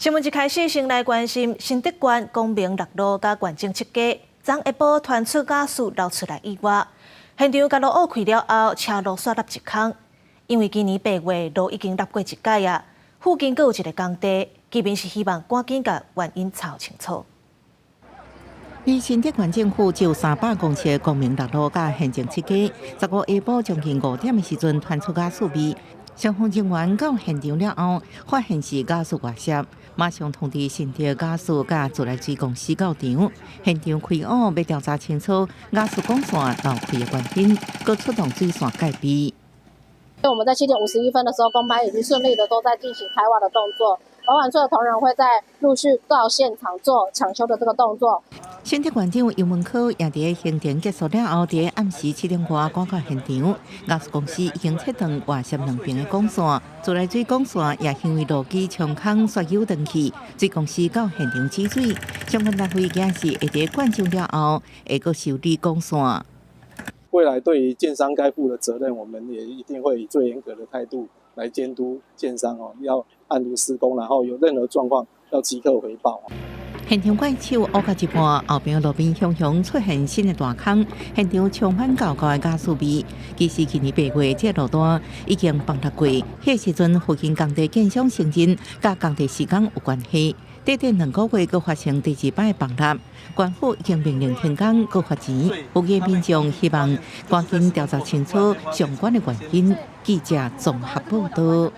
新聞一開始先來關心新竹縣光明六路佮縣政七街，昨下晡傳出瓦斯流出來意外，現場共路挖開了後，車路煞凹一空，因為今年8月路已經凹過一擺啊，附近閣有一个工地，居民是希望趕緊共原因查清楚。佇新竹縣政府就300公尺的光明六路佮縣政七街，15下晡將近5點的時陣傳出瓦斯味，消防人員到現場了後，發現是瓦斯外洩，馬上通知新竹瓦斯佮自來水公司到場，現場開挖欲調查清楚瓦斯管線漏開的原因，閣出動水線戒備。我們在7點51分的時候，工班已經順利的都在進行開挖的動作，保管處的同仁會再陸續到現場做搶修的這個動作。新竹縣長游文可也佇行程結束了後，佇暗時7點外趕到現場。瓦斯公司已經切斷外泄兩邊的管線，自來水管線也因為路基沖空煞扭斷去，水公司到現場止水。相關單位今是會佇灌漿了後，會閣修理管線。未來對於建商該負的責任，我們也一定會以最嚴格的態度來監督建商哦，要按圖施工，然後有任何狀況要即刻回報。現場怪手挖到一半，後邊路邊雄雄出現新的大空，現場充滿厚厚的瓦斯味。其實去年8月，這個路段已經崩塌過，彼時陣附近工地建商承認，佮工地施工有關係。短短2個月，閣發生第二擺崩塌，縣府已經命令停工，閣罰錢。附近民眾希望趕緊調查清楚相關的原因。記者綜合報道。